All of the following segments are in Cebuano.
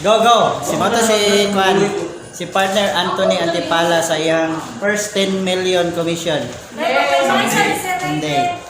Go, go! Si Moto si Kwan, si partner Anthony Antipala sa iyang first 10 million commission. Hindi.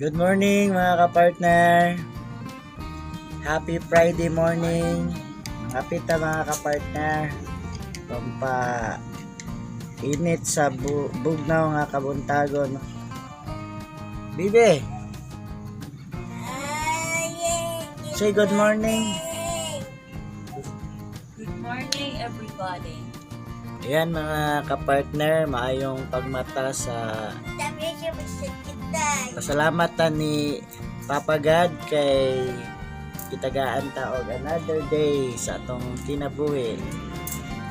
Good morning, mga kapartner. Happy Friday morning. Happy ta, mga kapartner. Pampa init sa bugnaw nga kabuntagon. Bibi. Say good morning. Good morning, everybody. Ayan, mga kapartner, maayong pagmata sa pasalamat ta ni Papa God kay kitagaan ta og another day sa atong kinabuhi.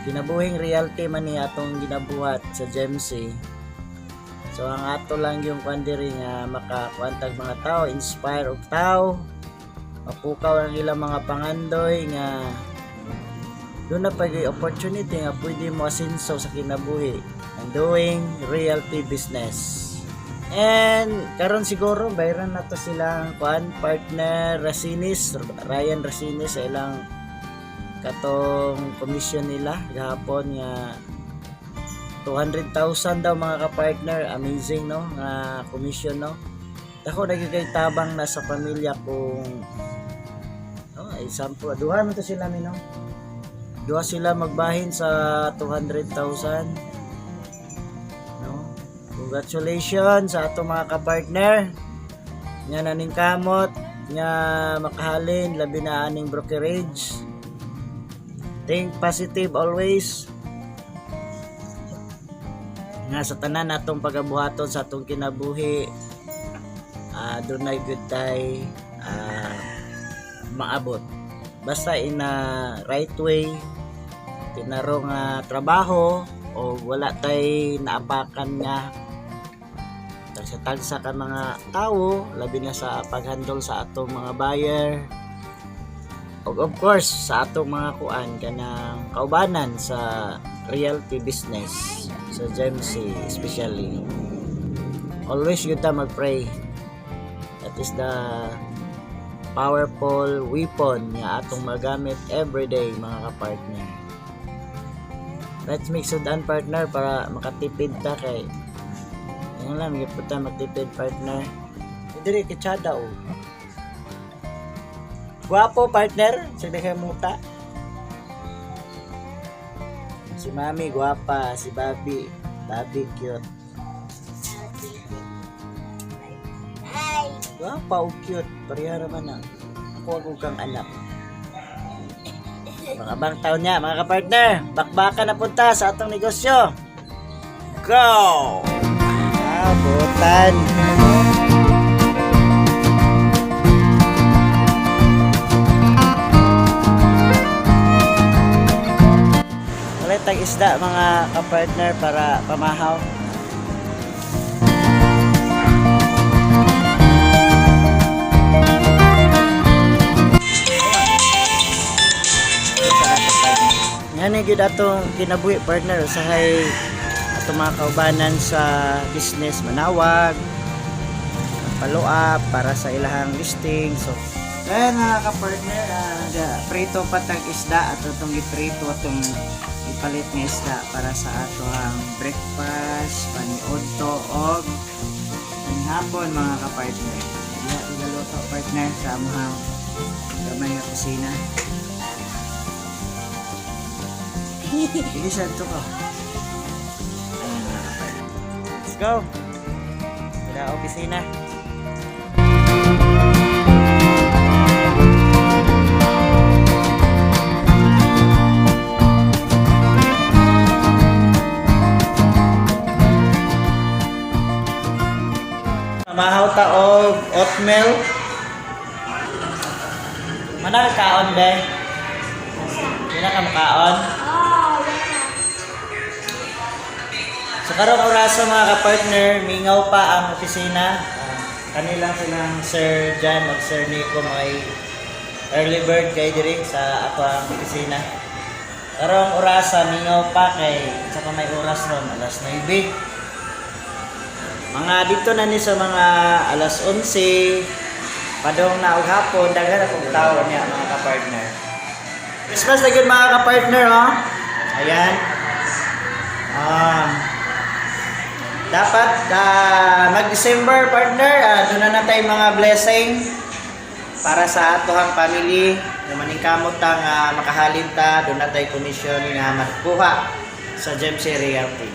Kinabuhing realty man ni atong ginabuhat sa GEMC. So ang ato lang yung kwan diri nga makakuantag mga tao, inspire og tao, mapukaw ang ilang mga pangandoy nga doon na pag opportunity nga pwede mo asinso sa kinabuhi and doing realty business. And karon siguro bayran na to silang kuan partner Racinis, Ryan Racinis, sa ilang katong commission nila gahapon nga 200,000 daw, mga ka-partner. Amazing, no, nga commission, no? Dako na gyud kay tabang na sa pamilya kung oh, example, duha man to sila mi, no? Duha sila magbahin sa 200,000, no? Congratulations sa ato mga kapartner nga naning kamot nga makahalin, labi na aning brokerage. Think positive always nga sa tanan natong pagabuhaton sa atong kinabuhi, dunay good tay maabot basta in a right way, tinaro nga trabaho o wala tay naapakan nga tagsa-tagsa ka mga tawo, labi na sa paghandle sa atong mga buyer ug of course sa atong mga kuan kanang kaubanan sa realty business sa GEMC especially. Always yun ta mag-pray. That is the powerful weapon nga atong magamit everyday, mga kapartner. Let's make sudan, partner, para makatipid ta kay yan lang gyud ta magtipid, partner. Diri kitsada oh. Gwapo, partner, sa kay muta. Si Mami gwapa, si Bobby, Bobby cute. Gwapa o cute, pareha raman na. Ako ako kang anak. Mga bang taon niya, mga kapartner, bakbaka na punta sa atong negosyo. Go! Ah, butan. Wala tag isda, mga kapartner, para pamahaw. Ngani gyud atong kinabuhi, partner, usahay atong mga kaubanan sa business manawag, follow up para sa ilahang listing. So, ayan, mga ka-partner, prito patag isda ato itong giprito, atong ipalit nga isda para sa ato ang breakfast, paniudto og panihapon, mga ka-partner. Diha igaluto, partner, sa among gamay nga kusina. Bilisan to ko. Ayan, mga ka-partner. Let's go! Sa opisina. Mahaw ta og oatmeal. Mana ka kaon be? Di na ka makaon? Oh, wala. So karong orasa, mga ka-partner, mingaw pa ang opisina. Kanilang silang Sir John at Sir Nico, mga early bird kay diri sa ato ang opisina. Karong orasa mingaw pa kay sa pa may oras ron, alas 9. Mga dito na ni sa mga alas 11 padong na og hapon, daghan akong tao niya, mga ka-partner. Christmas na gyud, mga ka-partner, oh. Ayan. Dapat mag-December, partner, doon na natay mga blessing para sa atohang family nga maningkamot ta nga makahalin ta, doon natay commission nga makuha sa Gemc Realty.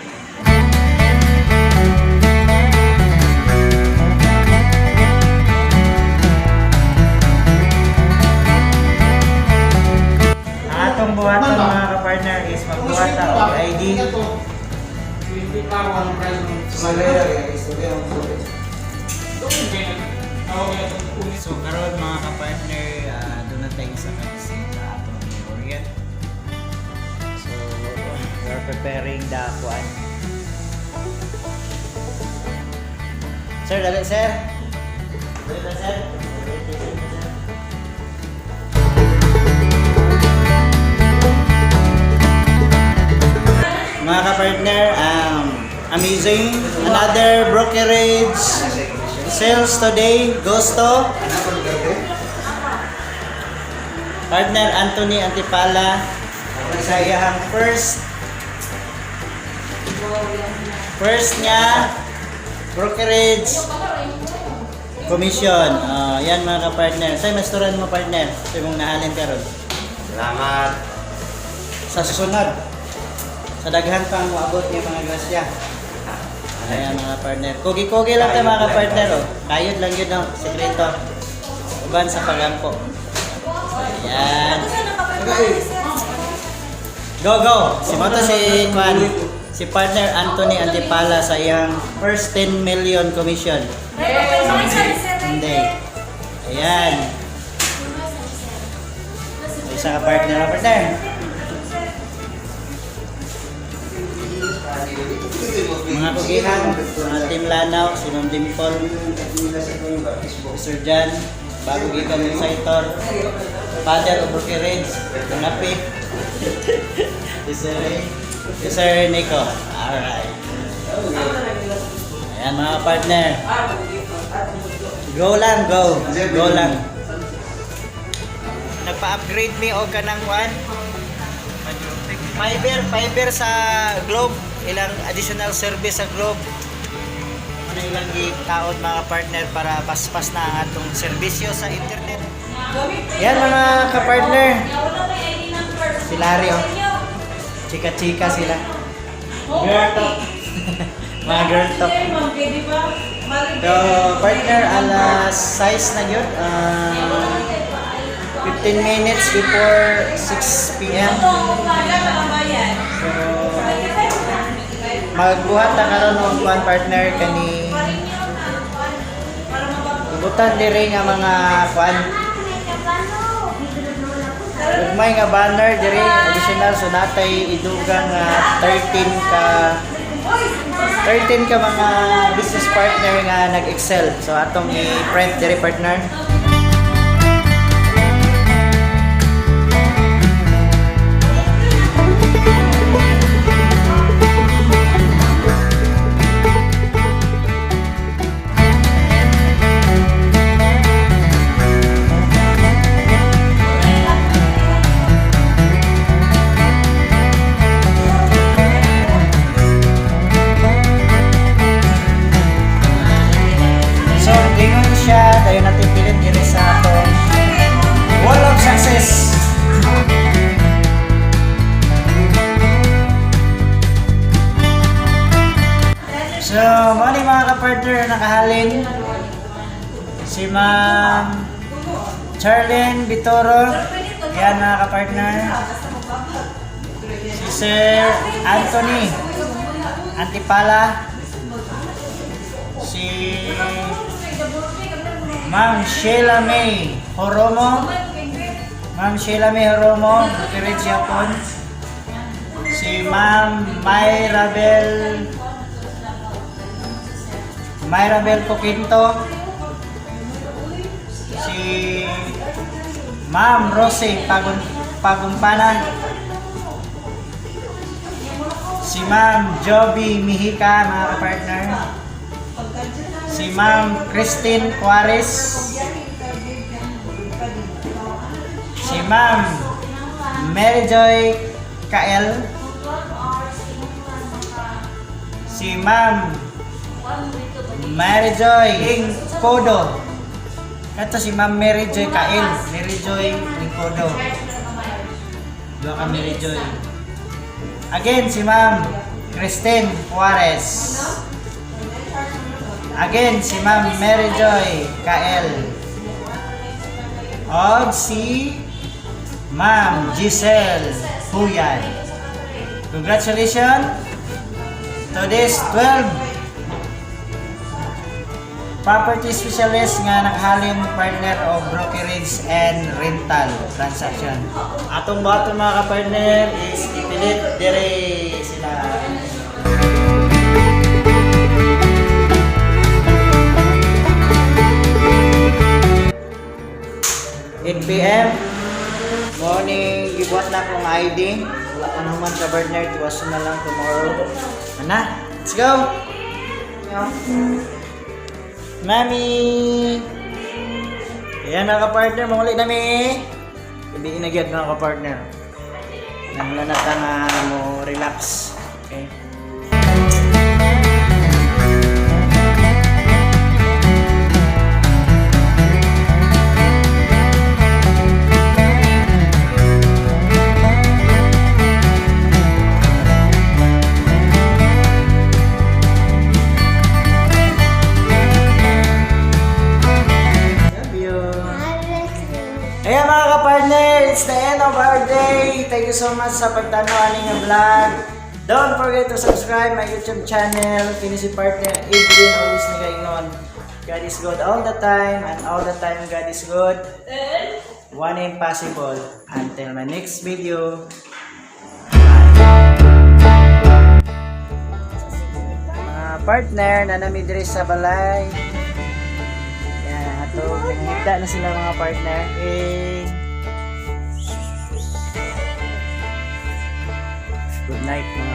Ang atong buhaton, mga ka-partner, is magbuhat ta og ID. So karon, mga ka-partner, doon na tayo sa kabisita atong orient. So we are preparing the kuan. Sir, dali sir. Dali na, sir. Dali, sir. Mga ka-partner, amazing. Another brokerage sales today goes to partner Anthony Antipala sa iyang first niya brokerage commission. Yan, mga ka-partner. Say, mastoran mo, partner. Sa imong nahalin karon. Salamat. Sa susunod, sa daghan pang moabot nga mga grasya. Ayan, mga partner. Kugi-kugi lang tayo, mga ka-partner. Oh. Kayod lang yun ang sekreto. Uban sa pagampo. Ayan. Go, go! Si Moto si Kwan, si partner Anthony Antipala sa iyang first 10 million commission. Hindi. Ayan. Isa ka partner, ah, partner. Mga kugihan, mga Team Lanao, si Ma'am Dimple, Sir John, bago gikan ng Saitor, Father of Brokerage, mga Pip, si Sir Ray, si Sir Nico. Alright. Ayan, mga partner. Go lang, go. Go lang. Nagpa-upgrade mi og kanang one fiber sa Globe, ilang additional service sa Globe. Ano ilang gitaod, mga partner, para paspas na ang atong serbisyo sa internet. Yan, mga ka-partner. Si Larry, oh. Chika-chika sila. Girl talk. Mga girl talk. So, partner, alas 6 na yun. 15 minutes before 6 p.m. So, magbuhat ta karon og one, partner, kani butan diri nga mga kuan. Ugmay nga banner diri additional, so natay idugang nga 13 ka mga business partner nga nag-excel. So atong i-print diri, partner. So, ingon siya, dayon natin pilit diri sa atong Wall of Success. So, mao ni, mga ka-partner, nakahalin. Si Ma'am Charlene Vitoro. Yan, mga ka-partner. Si Sir Anthony Antipala. Si Ma'am Sheila May Horomo. Ma'am Sheila May Horomo, Brokerage Japon. Si Ma'am May Rabel Myrabel Poquinto, si Ma'am Rosie Pagumpana, si Ma'am Joby Mihica, mga kapartner, si Ma'am Christine Juarez, si Ma'am Mary Joy Kael, si Ma'am Mary Joy Lingkodo. Kato si Ma'am Mary Joy Kael, Mary Joy Lingkodo. Duha ka Mary Joy. Again, si Ma'am Christine Juarez. Again, si Ma'am Mary Joy Kael. Og si Ma'am Giselle Huyan. Congratulations to this 12 property specialist nga nakahalin, partner, of brokerage and rental transaction. Atong buhaton, mga kapartner, is ipilit dire sila. 8 p.m. Morning, gibuhat na akong ID. Wala pa naman ka, partner, tiwason na lang tomorrow. Ana, let's go! Mami! Ayan, mga ka-partner, manguli na mi. Gabi na gyud, mga ka-partner. Nangla na ta nga mo relax. Okay. Love you. Ayan, mga ka-partner, it's the end of our day. Thank you so much sa pagtanaw ani nga vlog. Don't forget to subscribe my YouTube channel. Kini si partner Adrian, always nagaingon: God is good all the time and all the time God is good. One impossible. Until my next video. Bye. Mga partner, naa na mi diri sa balay. Yan, ato, nangita na sila, mga partner. Eh, good night, mga